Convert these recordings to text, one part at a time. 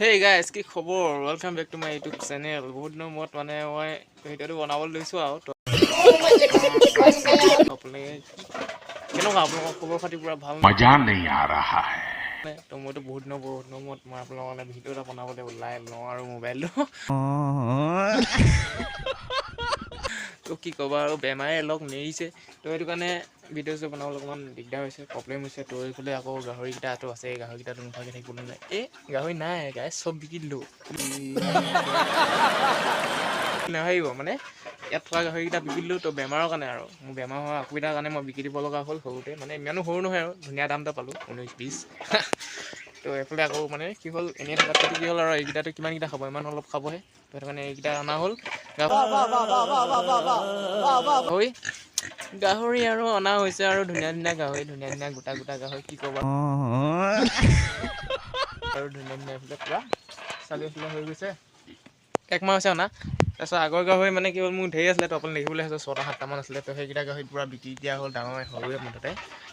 Hey guys, কি খবৰ? Welcome back to my YouTube channel. বহুত দিনৰ মূৰত মানে মই ভিডিঅ'টো বনাবলৈ লৈছোঁ আৰু। তো আপোনালোকে কেনেকুৱা, আপোনালোকৰ খবৰ খাতি পূৰা ভাল? मजा नहीं आ रहा है। নে? তো মইতো বহুত দিনৰ মূৰত মই আপোনালোকৰ কাৰণে ভিডিঅ' এটা বনাবলৈ ওলাই লওঁ আৰু মোবাইলটো। তো কি ক'বা আৰু, বেমাৰে লগ নেৰিছে। তো সেইটো কাৰণে ভিডিঅ' চিডিঅ' বনাবলৈ অকণমান দিগদাৰ হৈছে, প্ৰব্লেম হৈছে। তো এইফালে আকৌ গাহৰিকেইটাতো আছে, গাহৰিকেইটাতো নোখোৱাকৈ থাকিবলৈ নাই। এই গাহৰি নাই গাই, চব বিকি দিলোঁ। নাভাবিব, মানে ইয়াত থকা গাহৰিকেইটা বিকি দিলোঁ। তো বেমাৰৰ কাৰণে আৰু মোৰ বেমাৰ হোৱা অসুবিধাৰ কাৰণে মই বিকি দিব লগা হ'ল সৰুতে, মানে ইমানো সৰু নহয় আৰু, ধুনীয়া দাম এটা পালোঁ, 19-20। তো এইফালে আকৌ মানে কি হ'ল, এনেই থকাতকৈ কি হ'ল আৰু, এইকেইটাতো কিমানকেইটা খাব, ইমান অলপ খাবহে। তো সেইটো কাৰণে এইকেইটা অনা হ'ল গাহৰি। গাহৰি আৰু অনা হৈছে আৰু ধুনীয়া ধুনীয়া গাহৰি, ধুনীয়া ধুনীয়া গোটা গোটা গাহৰি, কি ক'বা আৰু, ধুনীয়া ধুনীয়া। এইফালে পূৰা চালি এইফালে হৈ গৈছে, একমাহ হৈছে অনা। তাৰপিছত আগৰ গাহৰি মানে কি হ'ল, মোৰ ঢেৰ আছিলে, তো আপুনি দেখিবলৈ হৈছে, ছটা সাতটামান আছিলে। তো সেইকেইটা গাহৰি পূৰা বিক্ৰী দিয়া হ'ল, ডাঙৰ সৰুৱে মুঠতে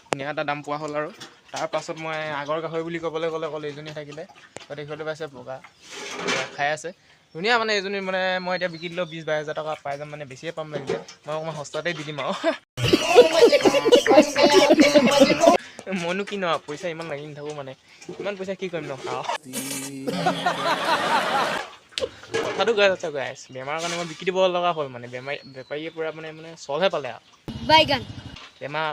ধুনীয়া এটা দাম পোৱা হ'ল। আৰু তাৰ পাছত মই আগৰ গাহৰি বুলি ক'বলৈ গ'লে অকল এইজনী থাকিলে। তো দেখিবলৈ পাইছে, বগা খাই আছে ধুনীয়া। মানে এইজনী মানে মই এতিয়া বিকি দিলেও 20-22 হাজাৰ টকা পাই যাম, মানে বেছিয়ে পাম লাগিলে। মই অকণমান সস্তাতেই দি দিম আৰু। মইনো কি ন পইচা ইমান লাগি নাথাকোঁ, মানে ইমান পইচা কি কৰিম ন আৰু। কথাটো গৈ আছে গাইছ, বেমাৰৰ কাৰণে মই বিকি দিব লগা হ'ল। মানে বেমাৰী বেপাৰীয়ে পূৰা মানে চলহে পালে আৰু। বাইগান। বেমাৰ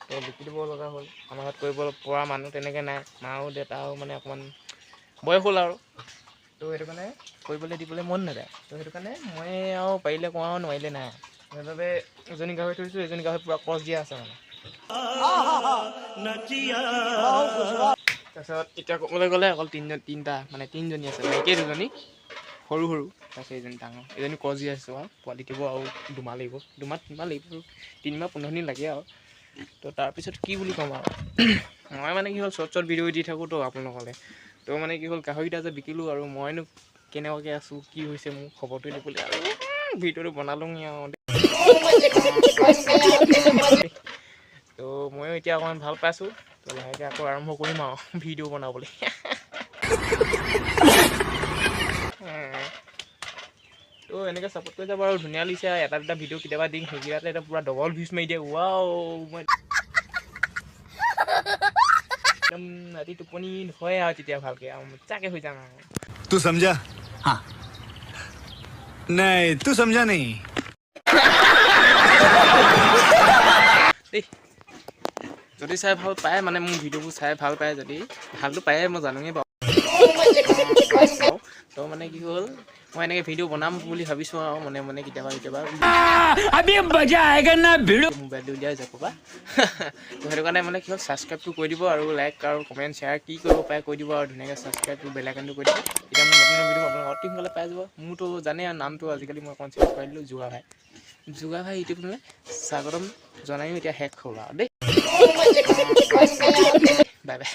তো বিকি দিব লগা হ'ল। আমাৰ ঘৰত কৰিব পৰা মানুহ তেনেকৈ নাই, মাও দেউতাও মানে অকণমান বয়স হ'ল আৰু, তো সেইটো কাৰণে কৰিবলৈ দিবলৈ মন নাযায়। তো সেইটো কাৰণে মই আৰু পাৰিলে কওঁ আৰু নোৱাৰিলে নাই। সেইবাবে এজনী গাহৰি থৈছোঁ, এজনী গাহৰি পূৰা ক্ৰছ দিয়া আছে মানে। তাৰপিছত এতিয়া ক'বলৈ গ'লে অকল তিনিজন, তিনিটা মানে তিনিজনী আছে, মাইকী দুজনী সৰু সৰু, তাৰপিছত এজনী ডাঙৰ, এজনী ক্ৰছ দি আছোঁ আৰু পোৱালি দিব আৰু 2 মাহ লাগিব, 2 মাহ 3 মাহ লাগিব আৰু 3 মাহ 15 দিন লাগে আৰু। তো তাৰপিছত কি বুলি ক'ম আৰু, মই মানে কি হ'ল, শ্বৰ্ট শ্বৰ্ট ভিডিঅ' দি থাকোঁ তো আপোনালোকলে। তো মানে কি হ'ল, গাহৰিকেইটা যে বিকিলোঁ আৰু মইনো কেনেকুৱাকৈ আছোঁ, কি হৈছে মোৰ খবৰটো দিবলৈ আৰু ভিডিঅ'টো বনালোঁগৈ আৰু। তো ময়ো এতিয়া অকণমান ভাল পাইছোঁ, তো লাহেকৈ আকৌ আৰম্ভ কৰিম আৰু ভিডিঅ' বনাবলৈ। তো এনেকৈ ছাপোৰ্ট কৰি যাব আৰু ধুনীয়া লাগিছে। এটা দুটা ভিডিঅ' কেতিয়াবা দিম, সেইকেইটাতে এটা পূৰা ডবল ভিউজ মাৰি দিয়ে। ৱাও, মই একদম ৰাতি টোপনি নহয় আৰু তেতিয়া ভালকৈ আৰু মজাকৈ হৈ যাম আৰু। तू समझा? हाँ, नहीं, तू समझा नहीं। দেই, যদি চাই ভাল পায়, মানে মোৰ ভিডিঅ'বোৰ চাই ভাল পায় যদি, ভালটো পায়ে মই জানোৱেই বাৰু। তো মানে কি হ'ল, মই এনেকৈ ভিডিঅ' বনাম বুলি ভাবিছোঁ আৰু মনে মনে কেতিয়াবা কেতিয়াবা अभी मजा आएगा ना भिड़ू। মোবাইলটো উলিয়াই যাব বা। তো সেইটো কাৰণে মানে কি হ'ল, ছাবস্ক্ৰাইবটো কৰি দিব আৰু লাইক আৰু কমেণ্ট শ্বেয়াৰ কি কৰিব পাৰে কৰি দিব আৰু ধুনীয়াকৈ ছাবস্ক্ৰাইবটো, বেল আইকনটো কৰি দিব। তেতিয়া মোৰ নতুন নতুন ভিডিঅ' আপোনালোকে অতি সোনকালে পাই যাব। মোৰতো জানেই আৰু নামটো আজিকালি মই অকণ চেঞ্জ কৰি দিলোঁ, যোগা ভাই, যোগা ভাই ইউটিউব স্বাগতম জনায়ো। এতিয়া শেষ হ'ল আৰু দেই, বাই বাই।